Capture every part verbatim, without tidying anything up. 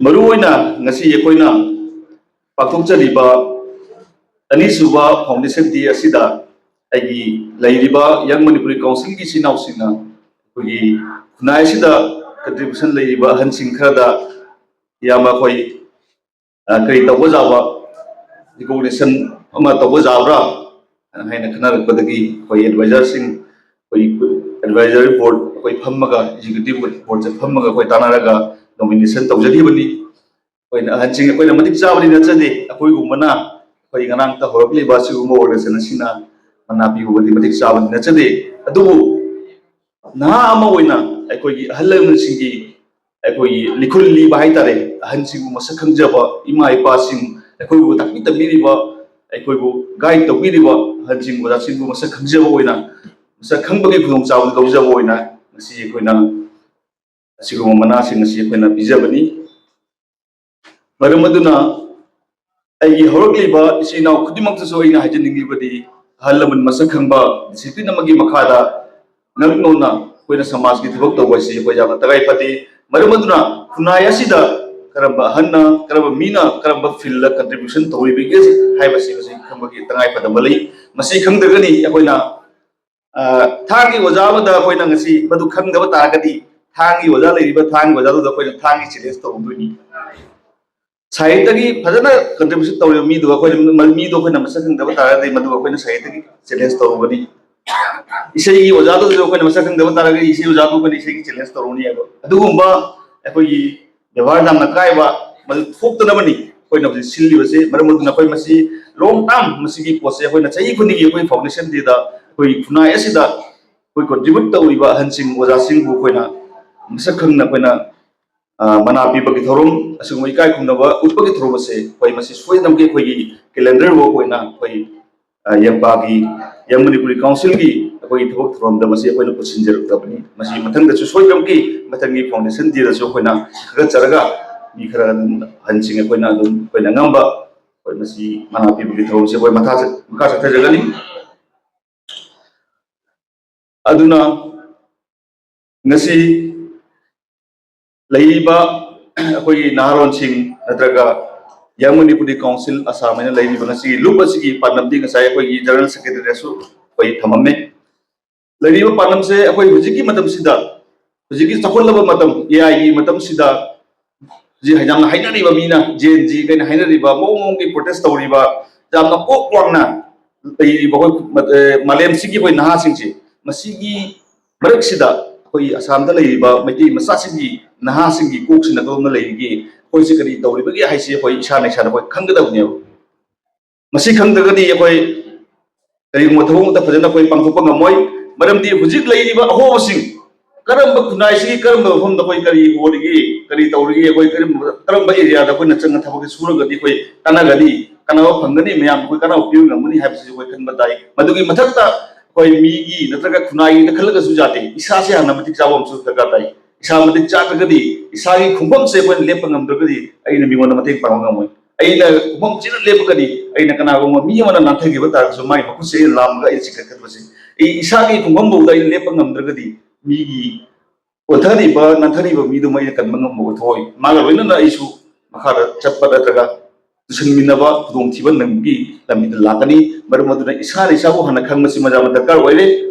ꯃꯔꯨꯑꯣꯏꯅ ꯉꯁꯤ ꯑꯩꯈꯣꯏꯅ ꯄꯥꯡꯊꯣꯛꯆꯔꯤꯕ ꯑꯅꯤꯁꯨꯕ Foundation Day ꯑꯁꯤꯗ ꯑꯩꯒꯤ ꯂꯩꯔꯤꯕ Young Manipuri Councilꯒꯤ ꯏꯆꯤꯟ ꯏꯅꯥꯎꯁꯤꯡꯅ ꯑꯩꯈꯣꯏꯒꯤ ꯈꯨꯟꯅꯥꯏ ꯑꯁꯤꯗ contribution ꯂꯩꯔꯤꯕ ꯑꯍꯟꯁꯤꯡ ꯈꯔꯗ, ꯏꯌꯥꯝꯕ, ꯑꯩꯈꯣꯏ, ꯑ, ꯀꯔꯤ ꯇꯧꯕ ꯌꯥꯕ, recognition ꯑꯃ ꯇꯧꯕ ꯌꯥꯕ꯭ꯔꯥ ꯍꯥꯏꯅ ꯈꯟꯅꯔꯛꯄꯗꯒꯤ ꯑꯩꯈꯣꯏ advisorꯁꯤꯡ, ꯑꯩꯈꯣꯏ advisory board ꯑꯩꯈꯣꯏ ꯐꯝꯃꯒ, executive boardꯁꯦ ꯐꯝꯃꯒ ꯑꯩꯈꯣꯏ ꯇꯥꯟꯅꯔꯒ nomination ꯇꯧꯖꯈꯤꯕꯅꯤ꯫ ꯑꯩꯈꯣꯏꯅ ꯑꯍꯟꯁꯤꯡ ꯑꯩꯈꯣꯏꯅ ꯃꯇꯤꯛ ꯆꯥꯕꯗꯤ ꯅꯠꯆꯗꯦ, ꯑꯩꯈꯣꯏꯒꯨꯝꯕꯅ ꯑꯩꯈꯣꯏ ꯉꯔꯥꯡꯇ ꯍꯧꯔꯛꯂꯤꯕ ꯑꯁꯤꯒꯨꯝꯕ organization ꯑꯁꯤꯅ ꯃꯅꯥ ꯄꯤꯕꯕꯨꯗꯤ ꯃꯇꯤꯛ ꯆꯥꯕꯗꯤ ꯅꯠꯆꯗꯦ꯫ ꯑꯗꯨꯕꯨ ꯅꯍꯥ ꯑꯃ ꯑꯣꯏꯅ ꯑꯩꯈꯣꯏꯒꯤ ꯑꯍꯜ ꯂꯃꯟꯁꯤꯡꯒꯤ ꯑꯩꯈꯣꯏꯒꯤ ꯂꯤꯈꯨꯜ ꯂꯤꯕ ꯍꯥꯏꯇꯥꯔꯦ, ꯑꯍꯟꯁꯤꯡꯕꯨ ꯃꯁꯛ ꯈꯪꯖꯕ, ꯏꯃꯥ ꯏꯄꯥꯁꯤꯡ ꯑꯩꯈꯣꯏꯕꯨ ꯇꯥꯛꯄꯤ ꯇꯝꯕꯤꯔꯤꯕ, ꯑꯩꯈꯣꯏꯕꯨ guide ꯇꯧꯕꯤꯔꯤꯕ ꯑꯍꯟꯁꯤꯡ, ꯑꯣꯖꯥꯁꯤꯡꯕꯨ ꯃꯁꯛ ꯈꯪꯖꯕ ꯑꯣꯏꯅ, ꯃꯁꯛ ꯈꯪꯕꯒꯤ ꯈꯨꯗꯣꯡꯆꯥꯕꯗꯨ ꯂꯧꯖꯕ ꯑꯣꯏꯅ ꯉꯁꯤ ꯑꯩꯈꯣꯏꯅ ꯑꯁꯤꯒꯨꯝꯕ ꯃꯅꯥꯁꯤꯡ ꯑꯁꯤ ꯑꯩꯈꯣꯏꯅ ꯄꯤꯖꯕꯅꯤ꯫ ꯃꯔꯝ ꯑꯗꯨꯅ ꯑꯩꯒꯤ ꯍꯧꯔꯛꯂꯤꯕ ꯏꯆꯤꯜ ꯏꯅꯥꯎ ꯈꯨꯗꯤꯡꯃꯛꯇꯁꯨ ꯑꯩꯅ ꯍꯥꯏꯖꯅꯤꯡꯂꯤꯕꯗꯤ, ꯑꯍꯜ ꯂꯃꯟ ꯃꯁꯛ ꯈꯪꯕ discipline ꯑꯃꯒꯤ ꯃꯈꯥꯗ ꯉꯛꯅꯣꯅ ꯑꯩꯈꯣꯏꯅ ꯁꯃꯥꯖꯀꯤ ꯊꯕꯛ ꯇꯧꯕ ꯑꯁꯤ ꯑꯩꯈꯣꯏ ꯌꯥꯝꯅ ꯇꯉꯥꯏ ꯐꯗꯦ꯫ ꯃꯔꯝ ꯑꯗꯨꯅ ꯈꯨꯟꯅꯥꯏ ꯑꯁꯤꯗ ꯀꯔꯝꯕ ꯑꯍꯟꯅ, ꯀꯔꯝꯕ ꯃꯤꯅ, ꯀꯔꯝꯕ fieldꯗ contribution ꯇꯧꯔꯤꯕꯒꯦ ꯍꯥꯏꯕꯁꯤ ꯃꯁꯤ ꯈꯪꯕꯒꯤ ꯇꯉꯥꯏ ꯐꯗꯕ ꯂꯩ꯫ ꯃꯁꯤ ꯈꯪꯗ꯭ꯔꯒꯗꯤ ꯑꯩꯈꯣꯏꯅ, ꯑ, ꯊꯥꯡꯒꯤ ꯑꯣꯖꯥ ꯑꯃꯗ ꯑꯩꯈꯣꯏꯅ ꯉꯁꯤ ꯃꯗꯨ ꯈꯪꯗꯕ ꯇꯥꯔꯒꯗꯤ, ꯊꯥꯡꯒꯤ ꯑꯣꯖꯥ ꯂꯩꯔꯤꯕ ꯊꯥꯡꯒꯤ ꯑꯣꯖꯥꯗꯨꯗ ꯑꯩꯈꯣꯏꯅ ꯊꯥꯡꯒꯤ challenge ꯇꯧꯔꯨꯗꯣꯏꯅꯤ꯫ ꯁꯥꯍꯤꯇ꯭ꯌꯒꯤ ꯐꯖꯅ contribution ꯇꯧꯔꯤꯕ ꯃꯤꯗꯨꯒ ꯑꯩꯈꯣꯏꯅ, ꯃꯤꯗꯣ ꯑꯩꯈꯣꯏꯅ ꯃꯁꯛ ꯈꯪꯗꯕ ꯇꯥꯔꯒꯗꯤ, ꯃꯗꯨ ꯑꯩꯈꯣꯏꯅ ꯁꯥꯍꯤꯇ꯭ꯌꯒꯤ challenge ꯇꯧꯔꯨꯒꯅꯤ꯫ ꯏꯁꯩꯒꯤ ꯑꯣꯖꯥꯗꯨꯁꯨ ꯑꯩꯈꯣꯏꯅ ꯃꯁꯛ ꯈꯪꯗꯕ ꯇꯥꯔꯒꯗꯤ, ꯏꯁꯩ ꯑꯣꯖꯥꯗꯨ ꯑꯩꯈꯣꯏꯅ ꯏꯁꯩꯒꯤ challenge ꯇꯧꯔꯨꯅꯤ꯫ ꯑꯗꯣ ꯑꯗꯨꯒꯨꯝꯕ ꯑꯩꯈꯣꯏꯒꯤ ꯕꯦꯕꯥꯔ ꯌꯥꯝꯅ ꯀꯥꯏꯕ ꯃꯗꯨ ꯊꯣꯛꯇꯅꯕꯅꯤ ꯑꯩꯈꯣꯏꯅ ꯍꯧꯖꯤꯛ ꯁꯤꯜꯂꯤꯕꯁꯦ꯫ ꯃꯔꯝ ꯑꯗꯨꯅ ꯑꯩꯈꯣꯏ ꯃꯁꯤ long term ꯃꯁꯤꯒꯤ ꯄꯣꯠꯁꯦ ꯑꯩꯈꯣꯏꯅ ꯆꯍꯤ ꯈꯨꯗꯤꯡꯒꯤ ꯑꯩꯈꯣꯏ Foundation Dayꯗ ꯑꯩꯈꯣꯏ ꯈꯨꯟꯅꯥꯏ ꯑꯁꯤꯗ ꯑꯩꯈꯣꯏ contribute ꯇꯧꯔꯤꯕ ꯑꯍꯟꯁꯤꯡ, ꯑꯣꯖꯥꯁꯤꯡꯕꯨ ꯑꯩꯈꯣꯏꯅ ꯃꯁꯛ ꯈꯪꯅ ꯑꯩꯈꯣꯏꯅ, ꯑ, ꯃꯅꯥ ꯄꯤꯕꯒꯤ ꯊꯧꯔꯝ, ꯑꯁꯤꯒꯨꯝꯕ ꯏꯀꯥꯏ ꯈꯨꯝꯅꯕ ꯎꯠꯄꯒꯤ ꯊꯧꯔꯝ ꯑꯁꯦ ꯑꯩꯈꯣꯏ ꯃꯁꯤ ꯁꯣꯏꯗꯅꯃꯛꯀꯤ ꯑꯩꯈꯣꯏꯒꯤ calendar work ꯑꯣꯏꯅ ꯑꯩꯈꯣꯏ, ꯑ, ꯌꯦꯝꯄꯥꯒꯤ, Young Manipuri Councilꯒꯤ ꯑꯩꯈꯣꯏꯒꯤ ꯊꯕꯛ ꯊꯧꯔꯝꯗ ꯃꯁꯤ ꯑꯩꯈꯣꯏꯅ ꯄꯨꯁꯤꯟꯖꯔꯛꯇꯕꯅꯤ꯫ ꯃꯁꯤ ꯃꯊꯪꯗꯁꯨ ꯁꯣꯏꯗꯅꯃꯛꯀꯤ ꯃꯊꯪꯒꯤ Foundation Dayꯗꯁꯨ ꯑꯩꯈꯣꯏꯅ ꯊꯥꯒꯠꯆꯔꯒ ꯃꯤ ꯈꯔ ꯑꯗꯨꯝ ꯑꯍꯟꯁꯤꯡ ꯑꯩꯈꯣꯏꯅ ꯑꯗꯨꯝ ꯑꯩꯈꯣꯏꯅ ꯑꯉꯝꯕ ꯑꯩꯈꯣꯏ ꯃꯁꯤ ꯃꯅꯥ ꯄꯤꯕꯒꯤ ꯊꯧꯔꯝꯁꯦ ꯑꯩꯈꯣꯏ ꯃꯈꯥ ꯆꯠ-, ꯃꯈꯥ ꯆꯠꯊꯖꯒꯅꯤ꯫ ꯑꯗꯨꯅ ꯉꯁꯤ ꯂꯩꯔꯤꯕ ꯑꯩꯈꯣꯏꯒꯤ ꯅꯍꯥꯔꯣꯟꯁꯤꯡ ꯅꯠꯇ꯭ꯔꯒ ꯌꯪ ꯃꯅꯤꯄꯨꯔꯤ ꯀꯥꯎꯟꯁꯤꯜ ꯑꯁꯥꯝ ꯍꯥꯏꯅ ꯂꯩꯔꯤꯕ ꯉꯁꯤꯒꯤ ꯂꯨꯞ ꯑꯁꯤꯒꯤ ꯄꯥꯟꯗꯝꯗꯤ ꯉꯁꯥꯏ ꯑꯩꯈꯣꯏꯒꯤ ꯖꯦꯅꯔꯦꯜ ꯁꯦꯀ꯭ꯔꯦꯇꯔꯤꯅꯁꯨ ꯑꯩꯈꯣꯏ ꯊꯝꯃꯝꯃꯦ꯫ ꯂꯩꯔꯤꯕ ꯄꯥꯟꯗꯝꯁꯦ ꯑꯩꯈꯣꯏ ꯍꯧꯖꯤꯛꯀꯤ ꯃꯇꯝꯁꯤꯗ, ꯍꯧꯖꯤꯛꯀꯤ ꯆꯥꯎꯈꯠꯂꯕ ꯃꯇꯝ, ꯑꯦ ꯑꯥꯏꯒꯤ ꯃꯇꯝꯁꯤꯗ, ꯍꯧꯖꯤꯛ ꯌꯥꯝꯅ ꯍꯥꯏꯅꯔꯤꯕ, ꯃꯤꯅ ꯖꯦꯟ ꯖꯤ ꯀꯩꯅ ꯍꯥꯏꯅꯔꯤꯕ ꯃꯑꯣꯡ ꯃꯑꯣꯡꯒꯤ ꯄ꯭ꯔꯣꯇꯦꯁ ꯇꯧꯔꯤꯕ, ꯌꯥꯝꯅ ꯀꯣꯛ ꯋꯥꯡꯅ ꯂꯩꯔꯤꯕ ꯑꯩꯈꯣꯏ ꯃ-, ꯑꯦ, ꯃꯥꯂꯦꯝꯁꯤꯒꯤ ꯑꯩꯈꯣꯏ ꯅꯍꯥꯁꯤꯡꯁꯦ, ꯃꯁꯤꯒꯤ ꯃꯔꯛꯁꯤꯗ ꯑꯩꯈꯣꯏ ꯑꯁꯥꯝꯗ ꯂꯩꯔꯤꯕ ꯃꯩꯇꯩ ꯃꯆꯥꯁꯤꯡꯒꯤ, ꯅꯍꯥꯁꯤꯡꯒꯤ ꯀꯣꯛꯁꯤꯅ ꯀꯔꯝꯅ ꯂꯩꯔꯤꯒꯦ, ꯑꯩꯈꯣꯏꯁꯦ ꯀꯔꯤ ꯇꯧꯔꯤꯕꯒꯦ ꯍꯥꯏꯁꯦ ꯑꯩꯈꯣꯏ ꯏꯁꯥꯅ ꯏꯁꯥꯗ ꯑꯩꯈꯣꯏ ꯈꯪꯒꯗꯕꯅꯦꯕ꯫ ꯃꯁꯤ ꯈꯪꯗ꯭ꯔꯒꯗꯤ ꯑꯩꯈꯣꯏ ꯀꯔꯤꯒꯨꯝꯕ ꯊꯕꯛ ꯑꯃꯠꯇ ꯐꯖꯅ ꯑꯩꯈꯣꯏ ꯄꯥꯡꯊꯣꯛꯄ ꯉꯝꯃꯣꯏ꯫ ꯃꯔꯝꯗꯤ ꯍꯧꯖꯤꯛ ꯂꯩꯔꯤꯕ ꯑꯍꯣꯕꯁꯤꯡ, ꯀꯔꯝꯕ ꯈꯨꯟꯅꯥꯏꯁꯤꯒꯤ ꯀꯔꯝꯕ ꯃꯐꯝꯗ ꯑꯩꯈꯣꯏ ꯀꯔꯤ ꯍꯣꯠꯂꯤꯒꯦ, ꯀꯔꯤ ꯇꯧꯔꯤꯒꯦ, ꯑꯩꯈꯣꯏ ꯀꯔꯝꯕ, ꯀꯔꯝꯕ ꯑꯦꯔꯤꯌꯥꯗ ꯑꯩꯈꯣꯏꯅ ꯆꯪꯅ ꯊꯕꯛꯁꯦ ꯁꯨꯔꯒꯗꯤ ꯑꯩꯈꯣꯏ ꯀꯥꯟꯅꯒꯅꯤ, ꯀꯥꯟꯅꯕ ꯐꯪꯒꯅꯤ, ꯃꯌꯥꯝ ꯑꯩꯈꯣꯏ ꯀꯥꯟꯅꯕ ꯄꯤꯕ ꯉꯝꯒꯅꯤ ꯍꯥꯏꯕꯁꯤ ꯑꯩꯈꯣꯏ ꯈꯟꯕ ꯇꯥꯏ꯫ ꯃꯗꯨꯒꯤ ꯃꯊꯛꯇ ꯑꯩꯈꯣꯏ ꯃꯤꯒꯤ ꯅꯠꯇ꯭ꯔꯒ ꯈꯨꯟꯅꯥꯏꯒꯤꯗ ꯈꯜꯂꯒꯁꯨ ꯌꯥꯗꯦ, ꯏꯁꯥꯁꯦ ꯍꯥꯟꯅ ꯃꯇꯤꯛ ꯆꯥꯕ ꯑꯃꯁꯨ ꯗꯔꯀꯥꯔ ꯇꯥꯏ꯫ ꯏꯁꯥ ꯃꯇꯤꯛ ꯆꯥꯗ꯭ꯔꯒꯗꯤ ꯏꯁꯥꯒꯤ ꯈꯣꯡꯐꯝꯁꯦ ꯑꯩꯈꯣꯏꯅ ꯂꯦꯞꯄ ꯉꯝꯗ꯭ꯔꯒꯗꯤ ꯑꯩꯅ ꯃꯤꯉꯣꯟꯗ ꯃꯇꯦꯡ ꯄꯥꯡꯕ ꯉꯝꯃꯣꯏ꯫ ꯑꯩꯅ ꯈꯣꯡꯐꯝ ꯆꯤꯟꯅ ꯂꯦꯞꯄꯒꯗꯤ ꯑꯩꯅ ꯀꯅꯥꯒꯨꯝꯕ ꯃꯤ ꯑꯃꯅ ꯅꯥꯟꯊꯈꯤꯕ ꯇꯥꯔꯒꯁꯨ ꯃꯥꯒꯤ ꯃꯈꯨꯠꯁꯦ ꯑꯩꯅ ꯂꯥꯝꯃꯒ ꯑꯩꯅ ꯆꯤꯡꯈꯠꯀꯗꯕꯁꯦ, ꯑꯩ ꯏꯁꯥꯒꯤ ꯈꯣꯡꯐꯝꯐꯥꯎꯗ ꯑꯩꯅ ꯂꯦꯞꯄ ꯉꯝꯗ꯭ꯔꯒꯗꯤ ꯃꯤꯒꯤ ꯑꯣꯟꯊꯔꯤꯕ ꯅꯥꯟꯊꯔꯤꯕ ꯃꯤꯗꯨꯃ ꯑꯩꯅ ꯀꯟꯕ ꯉꯝꯕ ꯑꯣꯏꯊꯣꯛꯑꯣꯏ꯫ ꯃꯥꯒ ꯂꯣꯏꯅꯅ ꯑꯩꯁꯨ ꯃꯈꯥꯗ ꯆꯠꯄ ꯅꯠꯇ꯭ꯔꯒ ꯇꯨꯁꯟꯃꯤꯟꯅꯕ ꯈꯨꯗꯣꯡꯊꯤꯕ ꯅꯪꯕꯒꯤ ꯂꯝꯕꯤꯗ ꯂꯥꯛꯀꯅꯤ꯫ ꯃꯔꯝ ꯑꯗꯨꯅ ꯏꯁꯥꯅ ꯏꯁꯥꯕꯨ ꯍꯥꯟꯅ ꯈꯪꯕꯁꯤ ꯃꯌꯥꯝ ꯗꯔꯀꯥꯔ ꯑꯣꯏꯔꯦ꯫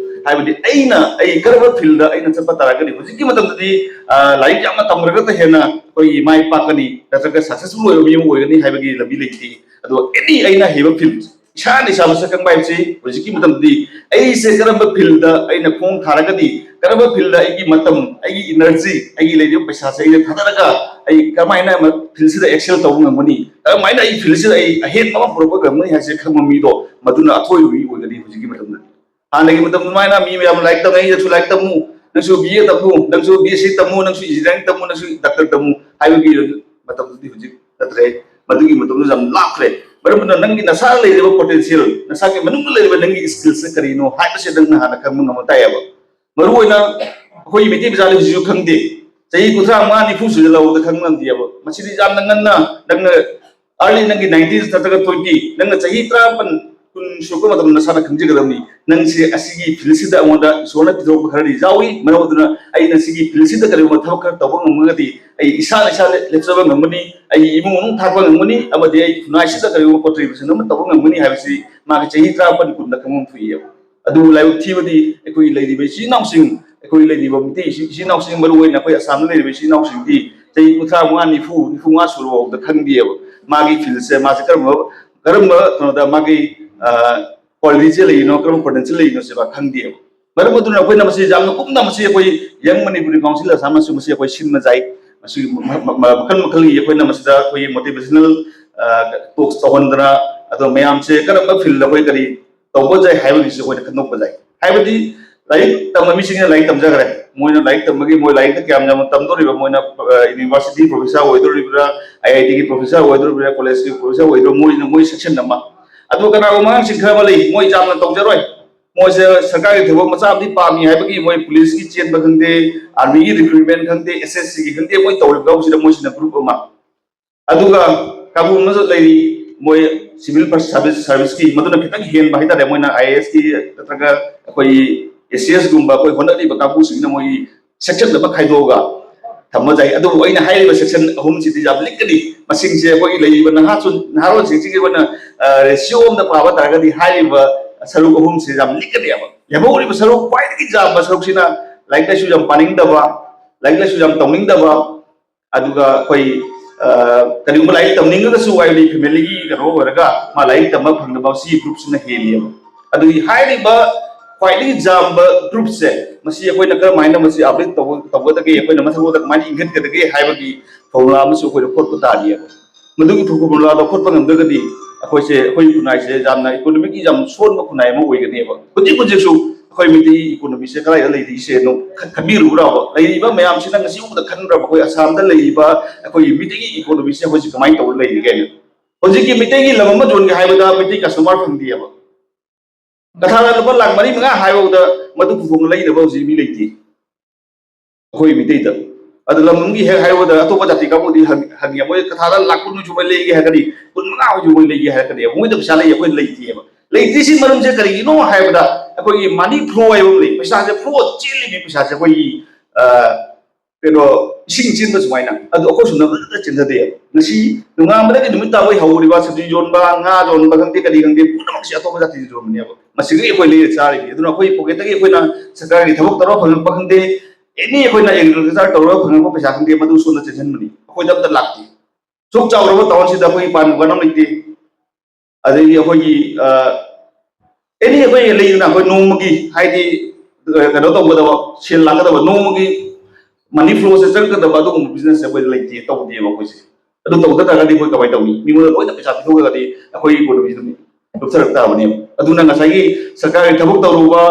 ꯍꯥꯏꯕꯗꯤ ꯑꯩꯅ, ꯑꯩ ꯀꯔꯝꯕ ꯐꯤꯜꯗ ꯑꯩꯅ ꯆꯠꯄ ꯇꯥꯔꯒꯗꯤ, ꯍꯧꯖꯤꯛꯀꯤ ꯃꯇꯝꯗꯗꯤ, ꯑ, ꯂꯥꯏꯔꯤꯛ ꯌꯥꯝꯅ ꯇꯝꯈ꯭ꯔꯒꯇ ꯍꯦꯟꯅ ꯑꯩꯈꯣꯏꯒꯤ ꯃꯥꯏ ꯄꯥꯛꯀꯅꯤ ꯅꯠꯇ꯭ꯔꯒ ꯁꯛꯁꯦꯁꯐꯨꯜ ꯑꯣꯏꯕ ꯃꯤ ꯑꯃ ꯑꯣꯏꯒꯅꯤ ꯍꯥꯏꯕꯒꯤ ꯂꯝꯕꯤ ꯂꯩꯇꯦ꯫ ꯑꯗꯣ ꯑꯦꯅꯤ ꯑꯩꯅ ꯍꯩꯕ ꯐꯤꯜ, ꯏꯁꯥꯅ ꯏꯁꯥ ꯃꯁꯛ ꯈꯪꯕ ꯍꯥꯏꯕꯁꯤ ꯍꯧꯖꯤꯛꯀꯤ ꯃꯇꯝꯗꯗꯤ ꯑꯩꯁꯦ ꯀꯔꯝꯕ ꯐꯤꯜꯗ ꯑꯩꯅ ꯈꯣꯡ ꯊꯥꯔꯒꯗꯤ, ꯀꯔꯝꯕ ꯐꯤꯜꯗ ꯑꯩꯒꯤ ꯃꯇꯝ, ꯑꯩꯒꯤ ꯏꯅꯔꯖꯤ, ꯑꯩꯒꯤ ꯂꯩꯔꯤꯕ ꯄꯩꯁꯥꯁꯦ ꯑꯩꯅ ꯊꯥꯗꯔꯒ ꯑꯩ ꯀꯃꯥꯏꯅ ꯐꯤꯜꯁꯤꯗ ꯑꯦꯛꯁꯦꯜ ꯇꯧꯕ ꯉꯝꯒꯅꯤ, ꯀꯔꯝꯍꯥꯏꯅ ꯑꯩ ꯐꯤꯜꯁꯤꯗ ꯑꯩ ꯑꯍꯦꯟꯕ ꯑꯃ ꯄꯨꯔꯛꯄ ꯉꯝꯒꯅꯤ ꯍꯥꯏꯁꯦ ꯈꯪꯕ ꯃꯤꯗꯣ, ꯃꯗꯨꯅ ꯑꯊꯣꯏꯕ ꯃꯤ ꯑꯣꯏꯒꯅꯤ ꯍꯧꯖꯤꯛꯀꯤ ꯃꯇꯝꯗꯗꯤ꯫ ꯍꯥꯟꯅꯒꯤ ꯃꯇꯝ ꯑꯗꯨꯃꯥꯏꯅ ꯃꯤ ꯃꯌꯥꯝ ꯂꯥꯏꯔꯤꯛ ꯇꯝꯅꯩ, ꯅꯪꯁꯨ ꯂꯥꯏꯔꯤꯛ ꯇꯝꯃꯨ, ꯅꯪꯁꯨ ꯕꯤ ꯑꯦ ꯇꯝꯃꯨ, ꯅꯪꯁꯨ ꯕꯤ ꯑꯦꯁ ꯁꯤ ꯇꯝꯃꯨ, ꯅꯪꯁꯨ ꯏꯟꯖꯤꯅꯤꯌꯥꯔꯤꯡ ꯇꯝꯃꯨ, ꯅꯪꯁꯨ ꯗꯥꯛꯇꯔ ꯇꯝꯃꯨ ꯍꯥꯏꯕꯒꯤ ꯃꯇꯝꯗꯨꯗꯤ ꯍꯧꯖꯤꯛ ꯅꯠꯇ꯭ꯔꯦ꯫ ꯃꯗꯨꯒꯤ ꯃꯇꯝꯗꯨ ꯌꯥꯝ ꯂꯥꯞꯈ꯭ꯔꯦ꯫ ꯃꯔꯝ ꯑꯗꯨꯅ ꯅꯪꯒꯤ ꯅꯁꯥꯗ ꯂꯩꯔꯤꯕ ꯄꯣꯇꯦꯟꯁꯤꯌꯦꯜ, ꯅꯁꯥꯒꯤ ꯃꯅꯨꯡꯗ ꯂꯩꯔꯤꯕ ꯅꯪꯒꯤ ꯁ꯭ꯀꯤꯜꯁꯦ ꯀꯔꯤꯅꯣ ꯍꯥꯏꯕꯁꯦ ꯅꯪꯅ ꯍꯥꯟꯅ ꯈꯪꯕ ꯉꯝꯕ ꯇꯥꯏꯌꯦꯕ꯫ ꯃꯔꯨꯑꯣꯏꯅ ꯑꯩꯈꯣꯏꯒꯤ ꯃꯩꯇꯩ ꯃꯆꯥꯗꯤ ꯍꯧꯖꯤꯛꯁꯨ ꯈꯪꯗꯦ꯫ ꯆꯍꯤ ꯀꯨꯟꯊ꯭ꯔꯥ ꯃꯉꯥ ꯅꯤꯐꯨ ꯁꯨꯔ ꯂꯧꯕꯗ ꯈꯪꯕ ꯉꯝꯗꯦꯕ꯫ ꯃꯁꯤꯗꯤ ꯌꯥꯝꯅ ꯉꯟꯅ, ꯅꯪꯅ ꯑꯥꯔꯂꯤ ꯅꯪꯒꯤ ꯅꯥꯏꯟꯇꯤꯟ ꯅꯠꯇ꯭ꯔꯒ ꯇ꯭ꯋꯦꯟꯇꯤ, ꯅꯪꯅ ꯆꯍꯤ ꯇꯔꯥꯃꯥꯄꯟ ꯀꯨꯟ ꯁꯨꯔꯛꯄ ꯃꯇꯝꯗ ꯅꯁꯥꯅ ꯈꯪꯖꯒꯗꯕꯅꯤ꯫ ꯅꯪꯁꯦ ꯑꯁꯤꯒꯤ ꯐꯤꯜꯁꯤꯗ ꯑꯩꯉꯣꯟꯗ ꯏꯁꯣꯔꯅ ꯄꯤꯊꯣꯔꯛꯄ ꯈꯔꯗꯤ ꯌꯥꯎꯏ, ꯃꯔꯝ ꯑꯗꯨꯅ ꯑꯩꯅ ꯁꯤꯒꯤ ꯐꯤꯜꯁꯤꯗ ꯀꯔꯤꯒꯨꯝꯕ ꯊꯕꯛ ꯈꯔ ꯇꯧꯕ ꯉꯝꯃꯒꯗꯤ ꯑꯩ ꯏꯁꯥꯅ ꯏꯁꯥ ꯂꯦꯞꯆꯕ ꯉꯝꯒꯅꯤ, ꯑꯩꯒꯤ ꯏꯃꯨꯡ ꯃꯅꯨꯡ ꯊꯥꯛꯄ ꯉꯝꯒꯅꯤ, ꯑꯃꯗꯤ ꯑꯩ ꯈꯨꯟꯅꯥꯏꯁꯤꯗ ꯀꯔꯤꯒꯨꯝꯕ ꯀꯣꯟꯇ꯭ꯔꯤꯕ꯭ꯌꯨꯁꯟ ꯑꯃ ꯇꯧꯕ ꯉꯝꯒꯅꯤ ꯍꯥꯏꯕꯁꯤ ꯃꯥꯒꯤ ꯆꯍꯤ ꯇꯔꯥꯃꯥꯄꯟ ꯀꯨꯟꯗ ꯈꯪꯐꯝ ꯊꯣꯛꯏꯑꯕ꯫ ꯑꯗꯨꯕꯨ ꯂꯥꯏꯕꯛ ꯊꯤꯕꯗꯤ ꯑꯩꯈꯣꯏ ꯂꯩꯔꯤꯕ ꯏꯆꯤꯜ ꯏꯅꯥꯎꯁꯤꯡ, ꯑꯩꯈꯣꯏ ꯂꯩꯔꯤꯕ ꯃꯤꯇꯩ ꯏꯆꯤꯜ ꯏꯆꯤꯜ ꯏꯅꯥꯎꯁꯤꯡ, ꯃꯔꯨ ꯑꯣꯏꯅ ꯑꯩꯈꯣꯏ ꯑꯁꯥꯝꯗ ꯂꯩꯔꯤꯕ ꯏꯆꯤꯜ ꯏꯅꯥꯎꯁꯤꯡꯗꯤ ꯆꯍꯤ ꯀꯨꯟꯊ꯭ꯔꯥ ꯃꯉꯥ, ꯅꯤꯐꯨ, ꯅꯤꯐꯨ ꯃꯉꯥ ꯁꯨꯔꯕ ꯐꯥꯎꯕꯗ ꯈꯪꯗꯦꯕ꯫ ꯃꯥꯒꯤ ꯐꯤꯜꯁꯦ ꯃꯥꯁꯦ ꯀꯔꯝꯕ, ꯀꯔꯝꯕ ꯀꯩꯅꯣꯗ ꯃꯥꯒꯤ ꯀ꯭ꯋꯥꯂꯤꯇꯤꯁꯦ ꯂꯩꯔꯤꯅꯣ, ꯀꯔꯝꯕ ꯄꯣꯇꯦꯟꯁꯤꯌꯦꯜ ꯂꯩꯔꯤꯅꯣ ꯁꯤꯕ ꯈꯪꯗꯦꯕ꯫ ꯃꯔꯝ ꯑꯗꯨꯅ ꯑꯩꯈꯣꯏꯅ ꯃꯁꯤ ꯌꯥꯝꯅ ꯀꯨꯞꯅ ꯃꯁꯤ ꯑꯩꯈꯣꯏ ꯌꯪ ꯃꯅꯤꯄꯨꯔꯤ ꯀꯥꯎꯟꯁꯤꯜ ꯑꯁꯥꯝꯅꯁꯨ ꯃꯁꯤ ꯑꯩꯈꯣꯏ ꯁꯤꯟꯅ ꯖꯥꯏ꯫ ꯃꯁꯤ ꯃ- ꯃ- ꯃ- ꯃꯈꯜ ꯃꯈꯜꯒꯤ ꯑꯩꯈꯣꯏꯅ ꯃꯁꯤꯗ ꯑꯩꯈꯣꯏꯒꯤ ꯃꯣꯇꯤꯚꯦꯁꯅꯦꯜ ꯇꯣꯛꯁ ꯇꯧꯍꯟꯗꯅ, ꯑꯗꯣ ꯃꯌꯥꯝꯁꯦ ꯀꯔꯝꯕ ꯐꯤꯜꯗ ꯑꯩꯈꯣꯏ ꯀꯔꯤ ꯇꯧꯕ ꯌꯥꯏ ꯍꯥꯏꯕꯒꯤꯁꯨ ꯑꯩꯈꯣꯏꯅ ꯈꯟꯗꯣꯛꯄ ꯌꯥꯏ꯫ ꯍꯥꯏꯕꯗꯤ ꯂꯥꯏꯔꯤꯛ ꯇꯝꯕ ꯃꯤꯁꯤꯡꯅ ꯂꯥꯏꯔꯤꯛ ꯇꯝꯖꯈ꯭ꯔꯦ꯫ ꯃꯣꯏꯅ ꯂꯥꯏꯔꯤꯛ ꯇꯝꯕꯒꯤ ꯃꯣꯏ ꯂꯥꯏꯔꯤꯛꯇ ꯀꯌꯥꯝ ꯌꯥꯝꯅ ꯇꯝꯗꯣꯔꯤꯕ, ꯃꯣꯏꯅ ꯌꯨꯅꯤꯚꯔꯁꯤꯇꯤ ꯄ꯭ꯔꯣꯐꯦꯁꯔ ꯑꯣꯏꯗꯣꯔꯤꯕ꯭ꯔꯥ, ꯑꯥꯏ ꯑꯥꯏ ꯇꯤꯒꯤ ꯄ꯭ꯔꯣꯐꯦꯁꯔ ꯑꯣꯏꯗꯣꯔꯤꯕ꯭ꯔꯥ, ꯀꯣꯂꯦꯖꯀꯤ ꯄ꯭ꯔꯣꯐꯦꯁꯔ ꯑꯣꯏꯗꯣꯔꯤꯕ꯭ꯔꯥ, ꯃꯣꯏꯅ ꯃꯣꯏ ꯁꯦꯛꯁꯟ ꯑꯃ꯫ ꯑꯗꯨꯒ ꯀꯅꯥꯒꯨꯝꯕ ꯑꯉꯥꯡꯁꯤꯡ ꯈꯔ ꯑꯃ ꯂꯩ, ꯃꯣꯏ ꯌꯥꯝꯅ ꯇꯧꯖꯔꯣꯏ, ꯃꯣꯏꯁꯦ ꯁꯔꯀꯥꯔꯒꯤ ꯊꯕꯛ ꯃꯆꯥ ꯑꯃꯗꯤ ꯄꯥꯝꯃꯤ ꯍꯥꯏꯕꯒꯤ ꯃꯣꯏ ꯄꯨꯂꯤꯁꯀꯤ ꯆꯦꯟꯕ ꯈꯪꯗꯦ, ꯑꯥꯔꯃꯤꯒꯤ ꯔꯤꯀ꯭ꯔꯨꯠꯃꯦꯟ ꯈꯪꯗꯦ, ꯑꯦꯁ ꯑꯦꯁ ꯁꯤꯒꯤ ꯈꯪꯗꯦ, ꯃꯣꯏ ꯇꯧꯔꯤꯕ ꯊꯕꯛꯁꯤꯗ ꯃꯣꯏꯁꯤꯅ ꯒ꯭ꯔꯨꯞ ꯑꯃ꯫ ꯑꯗꯨꯒ ꯀꯥꯡꯕꯨ ꯑꯃꯁꯨ ꯂꯩꯔꯤ, ꯃꯣꯏ ꯁꯤꯚꯤꯜ ꯁꯥꯔꯚꯤꯁ ꯁꯥꯔꯚꯤꯁꯀꯤ, ꯃꯗꯨꯅ ꯈꯤꯇꯪ ꯍꯦꯟꯕ ꯍꯥꯏꯇꯥꯔꯦ꯫ ꯃꯣꯏꯅ ꯑꯥꯏ ꯑꯦ ꯑꯦꯁꯀꯤ ꯅꯠꯇ꯭ꯔꯒ ꯑꯩꯈꯣꯏꯒꯤ ꯑꯦ ꯁꯤ ꯑꯦꯁꯒꯨꯝꯕ ꯑꯩꯈꯣꯏ ꯍꯣꯠꯅꯔꯤꯕ ꯀꯥꯡꯕꯨꯁꯤꯡꯅ ꯃꯣꯏꯒꯤ ꯁꯦꯛꯁꯟ ꯑꯃ ꯈꯥꯏꯗꯣꯛꯑꯒ ꯊꯝꯕ ꯌꯥꯏ꯫ ꯑꯗꯨꯕꯨ ꯑꯩꯅ ꯍꯥꯏꯔꯤꯕ ꯁꯦꯛꯁꯟ ꯑꯍꯨꯝꯁꯤꯗꯤ ꯌꯥꯝ ꯂꯤꯛꯀꯅꯤ꯫ ꯃꯁꯤꯡꯁꯦ ꯑꯩꯈꯣꯏꯒꯤ ꯂꯩꯔꯤꯕ ꯅꯍꯥꯁꯨ ꯅꯍꯥꯔꯣꯜꯁꯤꯡꯁꯤꯒꯤ ꯑꯣꯏꯅ ꯔꯦꯁꯤꯌꯣ ꯑꯃꯗ ꯄꯥꯕ ꯇꯥꯔꯒꯗꯤ ꯍꯥꯏꯔꯤꯕ ꯁꯔꯨꯛ ꯑꯍꯨꯝꯁꯦ ꯌꯥꯝ ꯂꯤꯛꯀꯅꯦꯕ꯫ ꯂꯦꯝꯍꯧꯔꯤꯕ ꯁꯔꯨꯛ, ꯈ꯭ꯋꯥꯏꯗꯒꯤ ꯌꯥꯝꯕ ꯁꯔꯨꯛꯁꯤꯅ ꯂꯥꯏꯔꯤꯛ ꯂꯥꯏꯁꯨ ꯌꯥꯝ ꯄꯥꯅꯤꯡꯗꯕ, ꯂꯥꯏꯔꯤꯛ ꯂꯥꯏꯁꯨ ꯌꯥꯝ ꯇꯧꯅꯤꯡꯗꯕ, ꯑꯗꯨꯒ ꯑꯩꯈꯣꯏ ꯀꯔꯤꯒꯨꯝꯕ ꯂꯥꯏꯔꯤꯛ ꯇꯝꯅꯤꯡꯉꯒꯁꯨ ꯍꯥꯏꯕꯗꯤ ꯐꯦꯃꯤꯂꯤꯒꯤ ꯀꯩꯅꯣ ꯑꯣꯏꯔꯒ ꯃꯥ ꯂꯥꯏꯔꯤꯛ ꯇꯝꯕ ꯐꯪꯗꯕ ꯁꯤ ꯒ꯭ꯔꯨꯞꯁꯤꯅ ꯍꯦꯜꯂꯤꯕ꯫ ꯑꯗꯨꯒꯤ ꯍꯥꯏꯔꯤꯕ ꯈ꯭ꯋꯥꯏꯗꯒꯤ ꯌꯥꯝꯕ ꯒ꯭ꯔꯨꯞꯁꯦ, ꯃꯁꯤ ꯑꯩꯈꯣꯏꯅ ꯀꯔꯝꯍꯥꯏꯅ ꯃꯁꯤ ꯑꯞꯗꯦꯠ ꯇꯧꯒꯗꯒꯦ, ꯑꯩꯈꯣꯏꯅ ꯃꯊꯛꯂꯣꯝꯗ ꯀꯃꯥꯏꯅ ꯏꯟꯈꯠꯀꯗꯒꯦ ꯍꯥꯏꯕꯒꯤ ꯐꯣꯔꯃꯨꯂꯥ ꯑꯃꯁꯨ ꯑꯩꯈꯣꯏꯅ ꯈꯣꯠꯄ ꯇꯥꯔꯤꯑꯕ꯫ ꯃꯗꯨꯒꯤ ꯐꯣꯔꯃꯨꯂꯥꯗꯣ ꯈꯣꯠꯄ ꯉꯝꯗ꯭ꯔꯒꯗꯤ ꯑꯩꯈꯣꯏꯁꯦ, ꯑꯩꯈꯣꯏ ꯈꯨꯟꯅꯥꯏꯁꯦ ꯌꯥꯝꯅ ꯏꯀꯣꯅꯣꯃꯤꯛꯀꯤ ꯌꯥꯝ ꯁꯣꯟꯕ ꯈꯨꯟꯅꯥꯏ ꯑꯃ ꯑꯣꯏꯒꯅꯦꯕ꯫ ꯍꯧꯖꯤꯛ ꯍꯧꯖꯤꯛꯁꯨ ꯑꯩꯈꯣꯏ ꯃꯤꯇꯩꯒꯤ ꯏꯀꯣꯅꯣꯃꯤꯁꯦ ꯀꯗꯥꯏꯗ ꯂꯩꯔꯤꯁꯦ ꯑꯗꯨꯝ ꯈꯟꯕꯤꯔꯨꯕ꯭ꯔꯕ? ꯂꯩꯔꯤꯕ ꯃꯌꯥꯝꯁꯤꯅ ꯉꯁꯤ ꯎꯕꯗ ꯈꯟꯕ꯭ꯔꯕ? ꯑꯩꯈꯣꯏ ꯑꯁꯥꯝꯗ ꯂꯩꯔꯤꯕ ꯑꯩꯈꯣꯏꯒꯤ ꯃꯤꯇꯩꯒꯤ ꯏꯀꯣꯅꯣꯃꯤꯁꯦ ꯍꯧꯖꯤꯛ ꯀꯃꯥꯏꯅ ꯇꯧꯔ ꯂꯩꯔꯤꯒꯦ ꯍꯥꯏꯅ? ꯍꯧꯖꯤꯛꯀꯤ ꯃꯤꯇꯩꯒꯤ ꯂꯝ ꯑꯃ ꯌꯣꯟꯒꯦ ꯍꯥꯏꯕꯗ ꯃꯤꯇꯩ ꯀꯁꯇꯃꯔ ꯐꯪꯗꯦꯕ꯫ ꯀꯊꯥꯗ ꯂꯨꯄꯥ ꯂꯥꯛ ꯃꯔꯤ ꯃꯉꯥ ꯍꯥꯏꯕꯗ ꯃꯗꯨ ꯄꯨꯊꯣꯛꯅ ꯂꯩꯅꯕ ꯍꯧꯖꯤꯛ ꯃꯤ ꯂꯩꯇꯦ ꯑꯩꯈꯣꯏ ꯃꯤꯇꯩꯗ꯫ ꯑꯗꯨ ꯂꯝ ꯑꯃꯒꯤ ꯍꯦꯛ ꯍꯥꯏꯔꯨꯕꯗ ꯑꯇꯣꯞꯄ ꯖꯥꯇꯤ ꯀꯥꯡꯕꯨꯗꯤ ꯍꯪ- ꯍꯪꯉꯦ, ꯃꯣꯏ ꯀꯊꯥꯗ ꯂꯥꯛ ꯀꯨꯟ ꯍꯧꯖꯤꯛ ꯃꯣꯏ ꯂꯩꯒꯦ ꯍꯥꯏꯔꯒꯗꯤ, ꯀꯨꯟ ꯃꯉꯥ ꯍꯧꯖꯤꯛ ꯃꯣꯏ ꯂꯩꯒꯦ ꯍꯥꯏꯔꯒꯗꯤ ꯃꯣꯏꯗ ꯄꯩꯁꯥ ꯂꯩ, ꯑꯩꯈꯣꯏ ꯂꯩꯇꯦꯕ꯫ ꯂꯩꯇ꯭ꯔꯤꯁꯤ ꯃꯔꯝꯁꯦ ꯀꯔꯤꯒꯤꯅꯣ ꯍꯥꯏꯕꯗ, ꯑꯩꯈꯣꯏꯒꯤ money flow ꯍꯥꯏꯕ ꯑꯃ ꯂꯩ꯫ ꯄꯩꯁꯥꯁꯦ flow ꯆꯦꯜꯂꯤꯕꯤ ꯄꯩꯁꯥꯁꯦ ꯑꯩꯈꯣꯏꯒꯤ, ꯑ, ꯀꯩꯅꯣ, ꯏꯁꯤꯡ ꯆꯦꯟꯕ ꯁꯨꯃꯥꯏꯅ, ꯑꯗꯨ ꯑꯩꯈꯣꯏ ꯁꯣꯝꯗ ꯐꯖꯅ ꯆꯦꯟꯊꯗꯦꯕ꯫ ꯉꯁꯤ ꯅꯣꯡꯉꯥꯟꯕꯗꯒꯤ ꯅꯨꯃꯤꯠ ꯇꯥꯕꯣꯏ ꯍꯧꯔꯤꯕ ꯁꯕꯖꯤ ꯌꯣꯟꯕ, ꯉꯥ ꯌꯣꯟꯕ ꯈꯪꯗꯦ, ꯀꯔꯤ ꯈꯪꯗꯦ, ꯄꯨꯝꯅꯃꯛꯁꯦ ꯑꯇꯣꯞꯄ ꯖꯥꯇꯤꯅ ꯌꯣꯟꯕꯅꯦꯕ꯫ ꯃꯁꯤꯗꯒꯤ ꯑꯩꯈꯣꯏ ꯂꯩꯔ ꯆꯥꯔꯤꯕꯅꯤ꯫ ꯑꯗꯨꯅ ꯑꯩꯈꯣꯏ ꯄꯣꯀꯦꯠꯇꯒꯤ ꯑꯩꯈꯣꯏꯅ ꯁꯔꯀꯥꯔꯒꯤ ꯊꯕꯛ ꯇꯧꯔꯒ ꯐꯪꯉꯛꯄ ꯈꯪꯗꯦ, ꯑꯦꯅꯤ ꯑꯩꯈꯣꯏꯅ ꯑꯦꯒ꯭ꯔꯤꯀꯜꯆꯔ ꯇꯧꯔꯒ ꯐꯪꯉꯛꯄ ꯄꯩꯁꯥ ꯈꯪꯗꯦ, ꯃꯗꯨ ꯁꯣꯝꯗ ꯆꯦꯟꯁꯤꯟꯕꯅꯤ꯫ ꯑꯩꯈꯣꯏꯗ ꯑꯝꯇ ꯂꯥꯛꯇꯦ꯫ ꯁꯨꯛ ꯆꯥꯎꯔꯕ ꯇꯥꯎꯟꯁꯤꯗ ꯑꯩꯈꯣꯏꯒꯤ ꯄꯥꯟ ꯗꯨꯀꯥꯟ ꯑꯃ ꯂꯩꯇꯦ꯫ ꯑꯗꯩꯗꯤ ꯑꯩꯈꯣꯏꯒꯤ, ꯑ, ꯑꯦꯅꯤ ꯑꯩꯈꯣꯏ ꯂꯩꯗꯅ, ꯑꯩꯈꯣꯏ ꯅꯣꯡꯃꯒꯤ, ꯍꯥꯏꯗꯤ, ꯑ, ꯀꯩꯅꯣ ꯇꯧꯒꯗꯕ, ꯁꯦꯜ ꯂꯥꯛꯀꯗꯕ, ꯅꯣꯡꯃꯒꯤ money flowꯁꯦ ꯆꯪꯒꯗꯕ ꯑꯗꯨꯒꯨꯝꯕ businessꯁꯦ ꯑꯩꯈꯣꯏꯗ ꯂꯩꯇꯦ, ꯇꯧꯗꯦꯕ ꯑꯩꯈꯣꯏꯁꯦ꯫ ꯑꯗꯨ ꯇꯧꯗ ꯇꯥꯔꯒꯗꯤ ꯑꯩꯈꯣꯏ ꯀꯃꯥꯏꯅ ꯇꯧꯅꯤ? ꯃꯤꯉꯣꯟꯗ ꯂꯣꯏꯅ ꯄꯩꯁꯥ ꯄꯤꯊꯣꯛꯈ꯭ꯔꯒꯗꯤ ꯑꯩꯈꯣꯏꯒꯤ economyꯁꯦ ꯑꯗꯨꯝ ꯂꯨꯞꯊꯔꯛ ꯇꯥꯕꯅꯦꯕ꯫ ꯑꯗꯨꯅ ꯉꯁꯥꯏꯒꯤ ꯁꯔꯀꯥꯔꯒꯤ ꯊꯕꯛ ꯇꯧꯔꯨꯕ,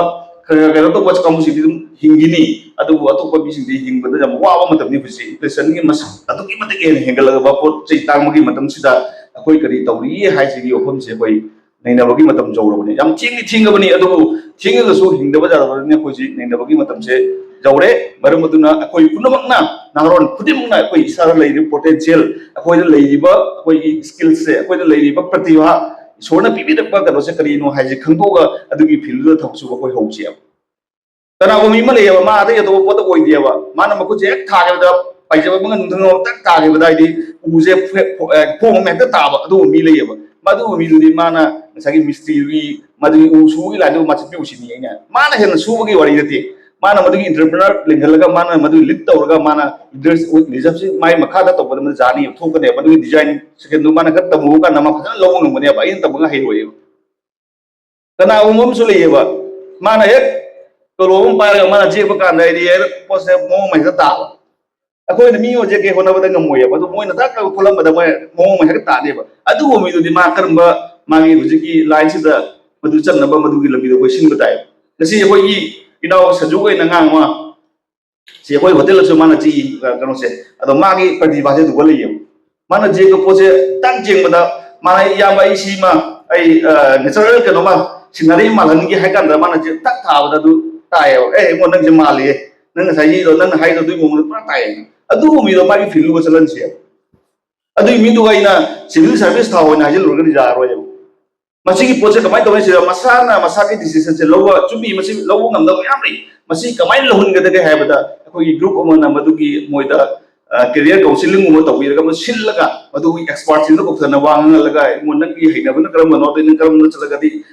ꯈꯔ ꯈꯔ ꯀꯩꯅꯣ ꯇꯧꯕ ꯀꯥꯡꯕꯨꯁꯤꯗꯤ ꯑꯗꯨꯝ ꯍꯤꯡꯈꯤꯅꯤ, ꯑꯗꯨꯕꯨ ꯑꯇꯣꯞꯄ ꯃꯤꯁꯤꯡꯗꯤ ꯍꯤꯡꯕꯗ ꯌꯥꯝ ꯋꯥꯕ ꯃꯇꯝꯅꯤ ꯍꯧꯖꯤꯛꯁꯦ꯫ Inflationꯒꯤ ꯃꯁꯤꯡ ꯑꯗꯨꯛꯀꯤ ꯃꯇꯤꯛ ꯍꯦꯟꯅ ꯍꯦꯟꯒꯠꯂꯛꯂꯕ ꯄꯣꯠ ꯆꯩ ꯇꯥꯡꯕꯒꯤ ꯃꯇꯝꯁꯤꯗ ꯑꯩꯈꯣꯏ ꯀꯔꯤ ꯇꯧꯔꯤ ꯍꯥꯏꯁꯤꯒꯤ ꯋꯥꯐꯝꯁꯦ ꯑꯩꯈꯣꯏ ꯅꯩꯅꯕꯒꯤ ꯃꯇꯝ ꯌꯧꯔꯕꯅꯤ꯫ ꯌꯥꯝ ꯊꯦꯡꯗꯤ ꯊꯦꯡꯉꯕꯅꯤ, ꯑꯗꯨꯕꯨ ꯊꯦꯡꯉꯒꯁꯨ ꯍꯤꯡꯗꯕ ꯌꯥꯗꯕꯅꯤꯅ ꯑꯩꯈꯣꯏꯁꯤ ꯅꯩꯅꯕꯒꯤ ꯃꯇꯝꯁꯦ ꯌꯧꯔꯦ꯫ ꯃꯔꯝ ꯑꯗꯨꯅ ꯑꯩꯈꯣꯏ ꯄꯨꯝꯅꯃꯛꯅ, ꯅꯍꯥꯔꯣꯜ ꯈꯨꯗꯤꯡꯃꯛꯅ ꯑꯩꯈꯣꯏ ꯏꯁꯥꯗ ꯂꯩꯔꯤꯕ potential, ꯑꯩꯈꯣꯏꯗ ꯂꯩꯔꯤꯕ ꯑꯩꯈꯣꯏꯒꯤ skillꯁꯦ, ꯑꯩꯈꯣꯏꯗ ꯂꯩꯔꯤꯕ ꯄ꯭ꯔꯇꯤꯚꯥ, ꯏꯁꯣꯔꯅ ꯄꯤꯕꯤꯔꯛꯄ ꯀꯩꯅꯣꯁꯦ ꯀꯔꯤꯅꯣ ꯍꯥꯏꯁꯦ ꯈꯪꯗꯣꯛꯑꯒ ꯑꯗꯨꯒꯤ fieldꯗꯨꯗ ꯊꯕꯛ ꯁꯨꯕ ꯑꯩꯈꯣꯏ ꯍꯧꯁꯦꯕ꯫ ꯀꯅꯥꯒꯨꯝꯕ ꯃꯤ ꯑꯃ ꯂꯩꯌꯦꯕ, ꯃꯥ ꯑꯇꯩ ꯑꯇꯣꯞꯄ ꯄꯣꯠꯇ ꯑꯣꯏꯗꯦꯕ, ꯃꯥꯅ ꯃꯈꯨꯠꯁꯦ ꯍꯦꯛ ꯊꯥꯈꯤꯕꯗ, ꯄꯥꯏꯖꯕ ꯑꯃꯒ ꯅꯨꯡꯊꯪ ꯑꯃ ꯇꯛ ꯊꯥꯈꯤꯕꯗ ꯍꯥꯏꯗꯤ ꯎꯁꯦ ꯐꯣ-, ꯐꯣ-, ꯑꯦ, ꯐꯣꯝ ꯑꯃ ꯍꯦꯛꯇ ꯇꯥꯕ ꯑꯗꯨꯒꯨꯝꯕ ꯃꯤ ꯂꯩꯌꯦꯕ꯫ ꯃꯗꯨꯒꯨꯝꯕ ꯃꯤꯗꯨꯗꯤ ꯃꯥꯅ ꯉꯁꯥꯏꯒꯤ ꯃꯤꯁꯇ꯭ꯔꯤꯒꯤ, ꯃꯗꯨꯒꯤ ꯎ ꯁꯨꯕꯒꯤ ꯂꯥꯏꯟꯗꯨ ꯃꯥ ꯆꯠꯄꯤꯌꯨ ꯁꯤꯅꯤ ꯑꯩꯅ꯫ ꯃꯥꯅ ꯍꯦꯟꯅ ꯁꯨꯕꯒꯤ ꯋꯥꯔꯤ ꯅꯠꯇꯦ, ꯃꯥꯅ ꯃꯗꯨꯒꯤ entrepreneur ꯂꯤꯡꯍꯜꯂꯒ, ꯃꯥꯅ ꯃꯗꯨꯒꯤ lead ꯇꯧꯔꯒ, ꯃꯥꯅ leadership, leadership ꯃꯥꯏ ꯃꯈꯥꯗ ꯇꯧꯕꯗ ꯃꯗꯨ ꯌꯥꯅꯤ, ꯊꯣꯛꯀꯅꯦꯕ꯫ ꯃꯗꯨꯒꯤ design secondꯗꯨ ꯃꯥꯅ ꯈꯔ ꯇꯝꯃꯨꯕ ꯀꯥꯟꯗ ꯃꯥ ꯐꯖꯅ ꯂꯧꯕ ꯉꯝꯒꯅꯦꯕ, ꯑꯩꯅ ꯇꯝꯕꯒ ꯍꯩꯔꯣꯏꯕ꯫ ꯀꯅꯥꯒꯨꯝꯕ ꯑꯃꯁꯨ ꯂꯩꯌꯦꯕ, ꯃꯥꯅ ꯍꯦꯛ ꯀꯣꯂꯣꯝ ꯑꯃ ꯄꯥꯏꯔꯒ ꯃꯥꯅ ꯌꯦꯛꯄ ꯀꯥꯟꯗ ꯍꯥꯏꯗꯤ ꯍꯦꯛ ꯄꯣꯠꯁꯦ ꯃꯑꯣꯡ ꯑꯃ ꯍꯦꯛꯇ ꯇꯥꯕ꯫ ꯑꯩꯈꯣꯏꯅ ꯃꯤ ꯍꯧꯖꯤꯛ ꯀꯩ ꯍꯣꯠꯅꯕꯗ ꯉꯝꯃꯣꯏꯌꯦꯕ, ꯑꯗꯨ ꯃꯣꯏꯅ ꯇꯛ ꯇꯛ ꯈꯣꯠꯂꯝꯕꯗ ꯃꯣꯏ ꯃꯑꯣꯡ ꯑꯃ ꯍꯦꯛꯇ ꯇꯥꯅꯦꯕ꯫ ꯑꯗꯨꯒꯨꯝꯕ ꯃꯤꯗꯨꯗꯤ ꯃꯥ ꯀꯔꯝꯕ ꯃꯥꯒꯤ ꯍꯧꯖꯤꯛꯀꯤ lineꯁꯤꯗ ꯃꯗꯨ ꯆꯠꯅꯕ ꯃꯗꯨꯒꯤ ꯂꯝꯕꯤꯗꯣ ꯑꯩꯈꯣꯏ ꯁꯤꯟꯕ ꯇꯥꯏ꯫ ꯉꯁꯤ ꯑꯩꯈꯣꯏꯒꯤ ꯏꯅꯥꯎ ꯁꯟꯖꯨ ꯀꯧꯕ ꯑꯉꯥꯡ ꯑꯃ ꯁꯤ ꯑꯩꯈꯣꯏ ꯍꯣꯇꯦꯜꯗꯁꯨ ꯃꯥꯅ ꯆꯤꯛꯏ, ꯑ, ꯀꯩꯅꯣꯁꯦ꯫ ꯑꯗꯣ ꯃꯥꯒꯤ ꯄ꯭ꯔꯇꯤꯚꯥꯁꯦ ꯑꯗꯨꯒ ꯂꯩꯌꯦꯕ꯫ ꯃꯥꯅ ꯌꯦꯛꯄ ꯄꯣꯠꯁꯦ ꯇꯛ ꯌꯦꯡꯕꯗ, ꯃꯥꯅ, "ꯏꯌꯥꯝꯕ, ꯑꯩ ꯁꯤꯃ, ꯑꯩ, ꯑ, natural ꯀꯩꯅꯣꯃ, scenery ꯃꯥꯜꯍꯟꯒꯦ" ꯍꯥꯏ ꯀꯥꯟꯗ ꯃꯥꯅ ꯆꯦ ꯇꯛ ꯊꯥꯕꯗ ꯑꯗꯨ ꯇꯥꯏꯌꯦꯕ꯫ "ꯑꯦ, ꯏꯕꯨꯡꯉꯣ, ꯅꯪꯁꯦ ꯃꯥꯜꯂꯤꯌꯦ꯫ ꯅꯪ ꯉꯁꯥꯏꯒꯤꯗꯣ, ꯅꯪꯅ ꯍꯥꯏꯗꯣ ꯑꯗꯨꯒꯤ ꯃꯑꯣꯡꯗ ꯄꯨꯔꯥ ꯇꯥꯏꯌꯦ"꯫ ꯑꯗꯨꯒꯨꯝꯕꯗꯣ ꯃꯥꯒꯤ fieldꯗꯨꯒ ꯆꯠꯍꯟꯁꯦꯕ꯫ ꯑꯗꯨꯒꯤ ꯃꯤꯗꯨꯒ ꯑꯩꯅ civil service ꯊꯥꯎ ꯑꯣꯏꯅ ꯍꯥꯏꯖꯤꯜꯂꯨꯔꯒꯗꯤ ꯌꯥꯔꯔꯣꯏꯕ꯫ ꯃꯁꯤꯒꯤ ꯄꯣꯠꯁꯦ ꯀꯃꯥꯏꯅ ꯇꯧꯅꯤ? ꯁꯤꯗ ꯃꯁꯥꯅ ꯃꯁꯥꯒꯤ decision ꯁꯦ ꯂꯧꯕ, ꯆꯨꯝꯃꯤ, ꯃꯁꯤ ꯂꯧꯕ ꯉꯝꯗꯕ ꯃꯌꯥꯝ ꯂꯩ꯫ ꯃꯁꯤ ꯀꯃꯥꯏꯅ ꯂꯧꯍꯟꯒꯗꯒꯦ ꯍꯥꯏꯕꯗ, ꯑꯩꯈꯣꯏꯒꯤ group ꯑꯃꯅ ꯃꯗꯨꯒꯤ ꯃꯣꯏꯗ, ꯑ, career counselling ꯒꯨꯝꯕ ꯇꯧꯕꯤꯔꯒ, ꯃꯗꯨ ꯁꯤꯜꯂꯒ, ꯃꯗꯨꯒꯤ expert ꯁꯤꯡꯗ ꯀꯧꯊꯅ ꯋꯥ ꯉꯥꯡꯍꯜꯂꯒ, "ꯑꯩꯉꯣꯟꯗ ꯅꯪꯒꯤ ꯍꯩꯅꯕꯅ ꯀꯔꯝꯕꯅꯣ, ꯑꯗꯩ ꯅꯪ ꯀꯔꯝꯕ ꯆꯠꯂꯒꯗꯤ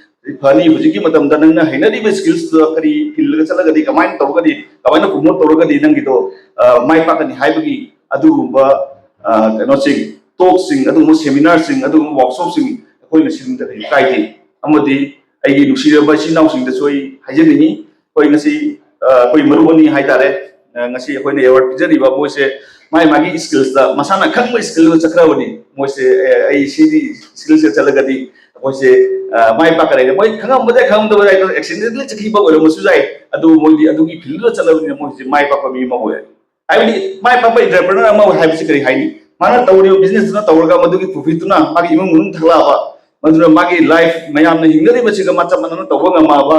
ꯐꯅꯤ? ꯍꯧꯖꯤꯛꯀꯤ ꯃꯇꯝꯗ ꯅꯪꯅ ꯍꯩꯅꯔꯤꯕ skills ꯇꯨ ꯀꯔꯤ field ꯗ ꯆꯠꯂꯒꯗꯤ, ꯀꯃꯥꯏꯅ ꯇꯧꯔꯒꯗꯤ, ꯀꯃꯥꯏꯅ promote ꯇꯧꯔꯒꯗꯤ ꯅꯪꯒꯤꯗꯣ, ꯑ, ꯃꯥꯏ ꯄꯥꯛꯀꯅꯤ?" ꯍꯥꯏꯕꯒꯤ ꯑꯗꯨꯒꯨꯝꯕ, ꯑ, ꯀꯩꯅꯣꯁꯤꯡ, talk ꯁꯤꯡ, ꯑꯗꯨꯒꯨꯝꯕ seminar ꯁꯤꯡ, ꯑꯗꯨꯒꯨꯝꯕ workshop ꯁꯤꯡ ꯑꯩꯈꯣꯏꯅ ꯁꯤꯟꯕꯗ ꯀꯔꯤ ꯀꯥꯏꯒꯦ? ꯑꯃꯗꯤ ꯑꯩꯒꯤ ꯅꯨꯡꯁꯤꯔꯕ ꯏꯆꯤꯟ ꯏꯅꯥꯎꯁꯤꯡꯗꯁꯨ ꯑꯩ ꯍꯥꯏꯖꯅꯤꯡꯉꯤ, ꯑꯩꯈꯣꯏ ꯉꯁꯤ, ꯑ, ꯑꯩꯈꯣꯏ ꯃꯔꯨꯞ ꯑꯅꯤ ꯍꯥꯏꯇꯥꯔꯦ, ꯑ, ꯉꯁꯤ ꯑꯩꯈꯣꯏꯅ award ꯄꯤꯖꯔꯤꯕ ꯃꯣꯏꯁꯦ ꯃꯥꯏ ꯃꯥꯒꯤ skills ꯇ, ꯃꯁꯥꯅ ꯈꯪꯕ skill ꯗ ꯆꯠꯈ꯭ꯔꯕꯅꯤ꯫ ꯃꯣꯏꯁꯦ, "ꯑꯦ, ꯑꯩ ꯁꯤꯒꯤ skills ꯁꯦ ꯆꯠꯂꯒꯗꯤ ꯑꯩꯈꯣꯏꯁꯦ, ꯑ, ꯃꯥꯏ ꯄꯥꯛꯀꯗꯣꯏꯅꯤ"꯫ ꯃꯣꯏ ꯈꯪꯉꯝꯕꯗ ꯈꯪꯉꯝꯗꯕ ꯌꯥꯏ, accidentally ꯆꯠꯈꯤꯕ ꯑꯣꯏꯔꯝꯕꯁꯨ ꯌꯥꯏ, ꯑꯗꯨꯕꯨ ꯃꯣꯏꯗꯤ ꯑꯗꯨꯒꯤ field ꯗ ꯆꯠꯂꯕꯅꯤꯅ ꯃꯣꯏꯁꯦ ꯃꯥꯏ ꯄꯥꯛꯄ ꯃꯤ ꯑꯃ ꯑꯣꯏꯔꯦ꯫ ꯍꯥꯏꯕꯗꯤ ꯃꯥꯏ ꯄꯥꯛꯄ entrepreneur ꯑꯃ ꯍꯥꯏꯕꯁꯤ ꯀꯔꯤ ꯍꯥꯏꯅꯤ? ꯃꯥꯅ ꯇꯧꯔꯤꯕ business ꯇꯨꯅ ꯇꯧꯔꯒ ꯃꯗꯨꯒꯤ profit ꯇꯨꯅ ꯃꯥꯒꯤ ꯏꯃꯨꯡ ꯃꯅꯨꯡ ꯊꯥꯛꯂꯛꯑꯕ, ꯃꯗꯨꯅ ꯃꯥꯒꯤ life ꯃꯌꯥꯝꯅ ꯍꯤꯡꯅꯔꯤꯕꯁꯤꯒ ꯃꯥ ꯆꯞ ꯃꯥꯟꯅꯅ ꯇꯧꯕ ꯉꯝꯃꯛꯑꯕ,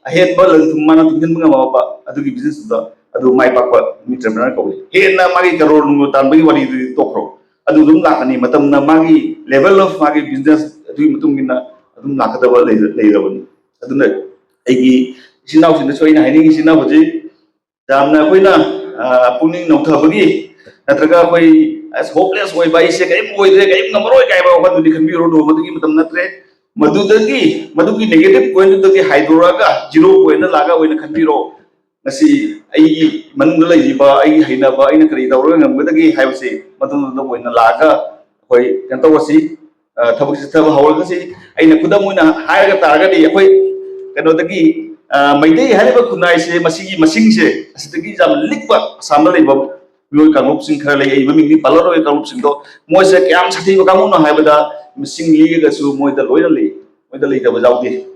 ꯑꯍꯦꯟꯕ ꯂꯟ ꯊꯨꯝ ꯃꯥꯅ ꯇꯨꯡꯁꯤꯟꯕ ꯉꯝꯃꯛꯑꯕ, ꯑꯗꯨꯒꯤ business ꯇꯨꯗ ꯑꯗꯨ ꯃꯥꯏ ꯄꯥꯛꯄ entrepreneur ꯀꯧꯏ꯫ ꯍꯦꯟꯅ ꯃꯥꯒꯤ ꯀꯔꯣꯔ ꯅꯨꯡꯂꯣꯔ ꯇꯥꯟꯕꯒꯤ ꯋꯥꯔꯤꯗꯨꯗꯤ ꯇꯣꯛꯈ꯭ꯔꯣ, ꯑꯗꯨ ꯑꯗꯨꯝ ꯂꯥꯛꯀꯅꯤ꯫ ꯃꯇꯝꯅ ꯃꯥꯒꯤ level of ꯃꯥꯒꯤ business ꯑꯗꯨꯒꯤ ꯃꯇꯨꯡ ꯏꯟꯅ ꯑꯗꯨꯝ ꯂꯥꯛꯀꯗꯕ ꯂꯩꯔ-, ꯂꯩꯔꯕꯅꯤ꯫ ꯑꯗꯨꯅ ꯑꯩꯒꯤ ꯏꯆꯤꯟ ꯏꯅꯥꯎꯁꯤꯡꯗꯁꯨ ꯑꯩꯅ ꯍꯥꯏꯅꯤꯡꯉꯤꯁꯤꯅ, ꯍꯧꯖꯤꯛ ꯌꯥꯝꯅ ꯑꯩꯈꯣꯏꯅ, ꯑ, ꯄꯨꯛꯅꯤꯡ ꯅꯧꯊꯕꯒꯤ ꯅꯠꯇ꯭ꯔꯒ ꯑꯩꯈꯣꯏ, "ꯑꯁ, hopeless ꯑꯣꯏꯕ, ꯑꯩꯁꯦ ꯀꯔꯤꯝ ꯑꯣꯏꯗ꯭ꯔꯦ, ꯀꯔꯤꯝ ꯉꯝꯃꯔꯣꯏ" ꯀꯥꯏꯕ ꯋꯥꯈꯜꯗꯨꯗꯤ ꯈꯟꯕꯤꯔꯨꯔꯅꯨ, ꯃꯗꯨꯒꯤ ꯃꯇꯝ ꯅꯠꯇ꯭ꯔꯦ꯫ ꯃꯗꯨꯗꯒꯤ, ꯃꯗꯨꯒꯤ negative point ꯗꯨꯗꯒꯤ ꯍꯥꯏꯗꯣꯔꯛꯑꯒ zero point ꯗ ꯂꯥꯛꯑꯒ ꯑꯣꯏꯅ ꯈꯟꯕꯤꯔꯣ꯫ ꯉꯁꯤ ꯑꯩꯒꯤ ꯃꯅꯨꯡꯗ ꯂꯩꯔꯤꯕ, ꯑꯩꯒꯤ ꯍꯩꯅꯕ, ꯑꯩꯅ ꯀꯔꯤ ꯇꯧꯔꯒ ꯉꯝꯒꯗꯒꯦ ꯍꯥꯏꯕꯁꯦ ꯃꯗꯨꯗ ꯑꯣꯏꯅ ꯂꯥꯛꯑꯒ ꯑꯩꯈꯣꯏ ꯀꯩꯅꯣ ꯇꯧꯔꯁꯤ꯫ ꯑ, ꯊꯕꯛꯁꯤ ꯊꯕꯛ ꯍꯧꯔꯒꯁꯤ꯫ ꯑꯩꯅ ꯈꯨꯗꯝ ꯑꯣꯏꯅ ꯍꯥꯏꯔꯒ ꯇꯥꯔꯒꯗꯤ, ꯑꯩꯈꯣꯏ ꯀꯩꯅꯣꯗꯒꯤ, ꯑ, ꯃꯩꯇꯩ ꯍꯥꯏꯔꯤꯕ ꯈꯨꯟꯅꯥꯏꯁꯦ, ꯃꯁꯤꯒꯤ ꯃꯁꯤꯡꯁꯦ ꯑꯁꯤꯗꯒꯤ ꯌꯥꯝ ꯂꯤꯛꯄ ꯑꯁꯥꯝꯗ ꯂꯩꯕ ꯃꯤꯑꯣꯏ ꯀꯥꯡꯂꯨꯞꯁꯤꯡ ꯈꯔ ꯂꯩ꯫ ꯑꯩ ꯃꯃꯤꯡꯗꯤ ꯄꯜꯂꯔꯣꯏ꯫ ꯀꯥꯡꯂꯨꯞꯁꯤꯡꯗꯣ, ꯃꯣꯏꯁꯦ ꯀꯌꯥꯝ ꯁꯥꯊꯤꯕ ꯀꯥꯡꯕꯨꯅꯣ ꯍꯥꯏꯕꯗ, ꯃꯁꯤꯡ ꯂꯤꯔꯒꯁꯨ ꯃꯣꯏꯗ ꯂꯣꯏꯅ ꯂꯩ, ꯃꯣꯏꯗ ꯂꯩꯇꯕ ꯌꯥꯎꯗꯦ꯫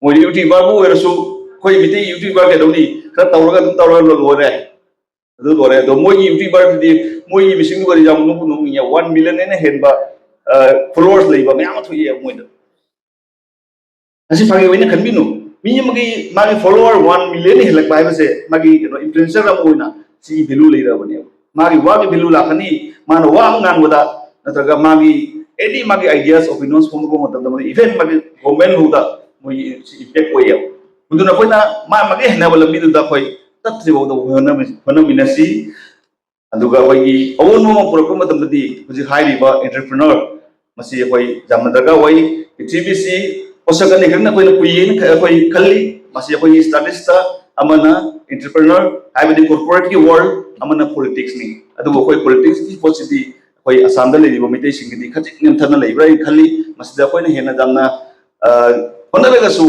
ꯃꯣꯏ YouTuber ꯕꯨ ꯑꯣꯏꯔꯁꯨ, ꯑꯩꯈꯣꯏ ꯃꯤꯇꯩ YouTuber ꯀꯩꯗꯧꯅꯤ? ꯈꯔ ꯇꯧꯔꯒ ꯑꯗꯨꯝ ꯇꯧꯔꯒ ꯂꯣꯏꯔꯦ꯫ ꯑꯗꯨ ꯂꯣꯏꯔꯦ꯫ ꯑꯗꯣ ꯃꯣꯏꯒꯤ YouTuber ꯗꯨꯗꯤ, ꯃꯣꯏꯒꯤ ꯃꯤꯁꯤꯡꯗꯨ ꯋꯥꯔꯤ ꯌꯥꯝ ꯅꯣꯛꯄꯨ ꯅꯣꯛꯅꯤꯡꯉꯦ꯫ One million ꯍꯦꯟꯅ ꯍꯦꯟꯕ, ꯑ, followers ꯂꯩꯕ ꯃꯌꯥꯝ ꯑꯃ ꯊꯣꯛꯑꯦ ꯃꯣꯏꯗ꯫ ꯑꯁꯤ ꯐꯥꯒꯤ ꯑꯣꯏꯅ ꯈꯟꯕꯤꯅꯨ꯫ ꯃꯤ ꯑꯃꯒꯤ, ꯃꯥꯒꯤ follower one million ꯍꯦꯜꯂꯛꯄ ꯍꯥꯏꯕꯁꯦ, ꯃꯥꯒꯤ ꯀꯩꯅꯣ, influencer ꯑꯃ ꯑꯣꯏꯅ ꯁꯤꯒꯤ value ꯂꯩꯔꯕꯅꯦꯕ꯫ ꯃꯥꯒꯤ ꯋꯥꯒꯤ value ꯂꯥꯛꯀꯅꯤ, ꯃꯥꯅ ꯋꯥ ꯑꯃ ꯉꯥꯡꯕꯗ, ꯅꯠꯇ꯭ꯔꯒ ꯃꯥꯒꯤ ꯑꯦꯅꯤ ꯃꯥꯒꯤ ideas, opinions ꯐꯣꯡꯗꯣꯛꯄ ꯃꯇꯝꯗ, ꯃꯣꯏ even ꯃꯥꯒꯤ government ꯐꯥꯎꯗ ꯃꯣꯏꯒꯤ impact ꯑꯣꯏꯌꯦꯕ꯫ ꯑꯗꯨꯅ ꯑꯩꯈꯣꯏꯅ ꯃꯥ ꯃꯥꯒꯤ ꯍꯩꯅꯕ ꯂꯝꯕꯤꯗꯨꯗ ꯑꯩꯈꯣꯏ ꯆꯠꯇ꯭ꯔꯤꯐꯥꯎꯗ ꯍꯣꯠꯅꯃꯤ- ꯍꯣꯠꯅꯃꯤꯟꯅꯁꯤ꯫ ꯑꯗꯨꯒ ꯑꯩꯈꯣꯏꯒꯤ ꯑꯑꯣꯟꯕ ꯑꯃ ꯄꯨꯔꯛꯄ ꯃꯇꯝꯗꯗꯤ ꯍꯧꯖꯤꯛ ꯍꯥꯏꯔꯤꯕ entrepreneur ꯃꯁꯤ ꯑꯩꯈꯣꯏ ꯌꯥꯝꯅ ꯗꯔꯀꯥꯔ ꯑꯣꯏ꯫ ꯄ꯭ꯔꯤꯊꯤꯕꯤꯁꯤ ꯄꯣꯠꯁꯛ ꯑꯅꯤꯈꯛꯅ ꯑꯩꯈꯣꯏꯅ ꯄꯨꯏꯌꯦꯅ ꯈ- ꯑꯩꯈꯣꯏ ꯈꯜꯂꯤ꯫ ꯃꯁꯤ ꯑꯩꯈꯣꯏꯒꯤ ꯁ꯭ꯇꯥꯇꯤꯁꯇ ꯑꯃꯅ entrepreneur, ꯍꯥꯏꯕꯗꯤ corporate ꯀꯤ world, ꯑꯃꯅ politics ꯅꯤ꯫ ꯑꯗꯨꯕꯨ ꯑꯩꯈꯣꯏ politics ꯀꯤ ꯄꯣꯠꯁꯤꯗꯤ ꯑꯩꯈꯣꯏ ꯑꯁꯥꯝꯗ ꯂꯩꯔꯤꯕ ꯃꯤꯇꯩꯁꯤꯡꯒꯤꯗꯤ ꯈꯖꯤꯛ ꯅꯦꯝꯊꯅ ꯂꯩꯕ꯭ꯔꯥ ꯍꯥꯏꯅ ꯈꯜꯂꯤ꯫ ꯃꯁꯤꯗ ꯑꯩꯈꯣꯏꯅ ꯍꯦꯟꯅ ꯌꯥꯝꯅ ꯑ, ꯍꯣꯠꯅꯔꯒꯁꯨ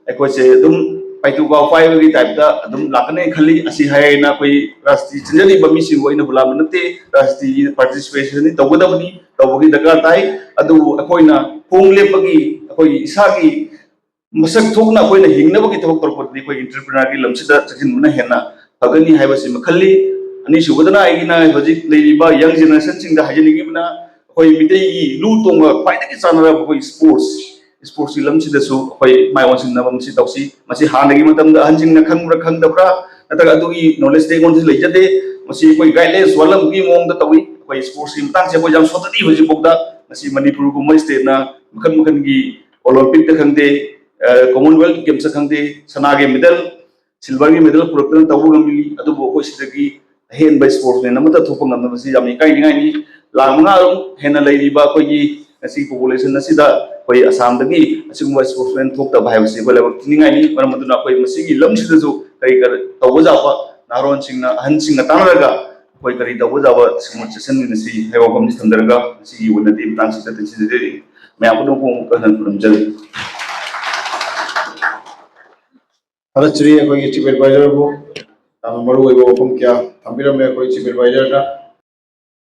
ꯑꯩꯈꯣꯏꯁꯦ ꯑꯗꯨꯝ ꯄꯥꯏꯇꯨ ꯄꯥꯎ ꯄꯥꯏꯕꯒꯤ type ꯇ ꯑꯗꯨꯝ ꯂꯥꯛꯀꯅꯤ ꯈꯜꯂꯤ꯫ ꯑꯁꯤ ꯍꯥꯏꯅ ꯑꯩꯈꯣꯏ ꯔꯥꯖꯅꯤꯇꯤ ꯆꯦꯟꯖꯔꯤꯕ ꯃꯤꯁꯤꯡꯕꯨ ꯑꯩꯅ ꯍꯨꯂꯥꯝꯕ ꯅꯠꯇꯦ꯫ ꯔꯥꯖꯅꯤꯇꯤꯒꯤ participation ꯇꯧꯒꯗꯕꯅꯤ, ꯇꯧꯕꯒꯤ ꯗꯔꯀꯥꯔ ꯇꯥꯏ꯫ ꯑꯗꯨꯕꯨ ꯑꯩꯈꯣꯏꯅ ꯈꯣꯡ ꯂꯦꯞꯄꯒꯤ, ꯑꯩꯈꯣꯏꯒꯤ ꯏꯁꯥꯒꯤ ꯃꯁꯛ ꯊꯣꯛꯅ ꯑꯩꯈꯣꯏꯅ ꯍꯤꯡꯅꯕꯒꯤ ꯊꯕꯛ ꯇꯧꯔꯛꯄꯗꯗꯤ ꯑꯩꯈꯣꯏ entrepreneur ꯒꯤ ꯂꯝꯁꯤꯗ ꯆꯪꯁꯤꯟꯕꯅ ꯍꯦꯟꯅ ꯐꯒꯅꯤ ꯍꯥꯏꯕꯁꯤꯃ ꯈꯜꯂꯤ꯫ ꯑꯅꯤꯁꯨꯕꯗꯅ ꯑꯩꯒꯤꯅ ꯍꯧꯖꯤꯛ ꯂꯩꯔꯤꯕ young generation ꯁꯤꯡꯗ ꯍꯥꯏꯖꯅꯤꯡꯉꯤꯕꯅ, ꯑꯩꯈꯣꯏ ꯃꯤꯇꯩꯒꯤ ꯂꯨ ꯇꯣꯡꯕ ꯈ꯭ꯋꯥꯏꯗꯒꯤ ꯆꯥꯟꯅꯔꯕ ꯑꯩꯈꯣꯏ sports, sports ꯀꯤ ꯂꯝꯁꯤꯗꯁꯨ ꯑꯩꯈꯣꯏ ꯃꯥꯏ ꯑꯣꯟꯁꯤꯟꯅꯕ ꯑꯃꯁꯤ ꯇꯧꯁꯤ꯫ ꯃꯁꯤ ꯍꯥꯟꯅꯒꯤ ꯃꯇꯝꯗ ꯑꯍꯟꯁꯤꯡꯅ ꯈꯪꯕ꯭ꯔꯥ ꯈꯪꯗꯕ꯭ꯔꯥ, ꯅꯠꯇ꯭ꯔꯒ ꯑꯗꯨꯒꯤ knowledge ꯗꯤ ꯑꯩꯉꯣꯟꯗꯁꯨ ꯂꯩꯖꯗꯦ꯫ ꯃꯁꯤ ꯑꯩꯈꯣꯏ guidelines ꯋꯥꯠꯂꯝꯕꯒꯤ ꯃꯑꯣꯡꯗ ꯇꯧꯏ꯫ ꯑꯩꯈꯣꯏ sports ꯀꯤ ꯃꯇꯥꯡꯁꯦ ꯑꯩꯈꯣꯏ ꯌꯥꯝ ꯁꯣꯠꯊꯔꯤ ꯍꯧꯖꯤꯛꯐꯥꯎꯗ꯫ ꯃꯁꯤ ꯃꯅꯤꯄꯨꯔꯒꯨꯝꯕ state ꯅ ꯃꯈꯜ ꯃꯈꯜꯒꯤ Olympic ꯇ ꯈꯪꯗꯦ, ꯑ, Commonwealth Games ꯇ ꯈꯪꯗꯦ, ꯁꯅꯥꯒꯤ medal, silver ꯒꯤ medal ꯄꯨꯔꯛꯇꯅ ꯇꯧꯕ ꯉꯝꯃꯤ꯫ ꯑꯗꯨꯕꯨ ꯑꯩꯈꯣꯏ ꯁꯤꯗꯒꯤ ꯑꯍꯦꯟꯕ sportsman ꯑꯃꯠꯇ ꯊꯣꯛꯄ ꯉꯝꯗꯕꯁꯤ ꯌꯥꯝꯅ ꯏꯀꯥꯏꯅꯤꯡꯉꯥꯏꯅꯤ꯫ ꯂꯥꯈ ꯃꯉꯥ ꯔꯣꯝ ꯍꯦꯟꯅ ꯂꯩꯔꯤꯕ ꯑꯩꯈꯣꯏꯒꯤ ꯉꯁꯤ population ꯑꯁꯤꯗ ꯑꯩꯈꯣꯏ ꯑꯁꯥꯝꯗꯒꯤ ꯑꯁꯤꯒꯨꯝꯕ sportsman ꯊꯣꯛꯇꯕ ꯍꯥꯏꯕꯁꯤ ꯑꯩꯈꯣꯏ ꯂꯥꯏꯕꯛ ꯊꯤꯅꯤꯡꯉꯥꯏꯅꯤ꯫ ꯃꯔꯝ ꯑꯗꯨꯅ ꯑꯩꯈꯣꯏ ꯃꯁꯤꯒꯤ ꯂꯝꯁꯤꯗꯁꯨ ꯀꯔꯤ ꯀꯔꯤ ꯇꯧꯕ ꯌꯥꯕ ꯅꯍꯥꯔꯣꯟꯁꯤꯡꯅ, ꯑꯍꯟꯁꯤꯡꯅ ꯇꯥꯟꯅꯔꯒ ꯑꯩꯈꯣꯏ ꯀꯔꯤ ꯇꯧꯕ ꯌꯥꯕ ꯁꯤꯒꯨꯝꯕ ꯆꯦꯛꯁꯤꯟꯃꯤꯟꯅꯁꯤ ꯍꯥꯏꯕ ꯋꯥꯐꯝꯁꯤ ꯊꯝꯖꯔꯒ ꯉꯁꯤꯒꯤ ꯑꯣꯏꯅꯗꯤ ꯃꯇꯥꯡꯁꯤꯗ ꯇꯦꯟꯁꯤꯟꯖꯔꯤ꯫ ꯃꯌꯥꯝ ꯄꯨꯝꯅꯃꯛꯄꯨ ꯑꯃꯨꯛꯀ ꯍꯟꯅ ꯈꯨꯔꯨꯝꯖꯔꯤ꯫ ꯊꯥꯒꯠꯆꯔꯤ ꯑꯩꯈꯣꯏꯒꯤ chief advisor ꯕꯨ꯫ ꯌꯥꯝꯅ ꯃꯔꯨ ꯑꯣꯏꯕ ꯋꯥꯐꯝ ꯀꯌꯥ ꯊꯝꯕꯤꯔꯝꯃꯦ ꯑꯩꯈꯣꯏ chief advisor ꯅ꯫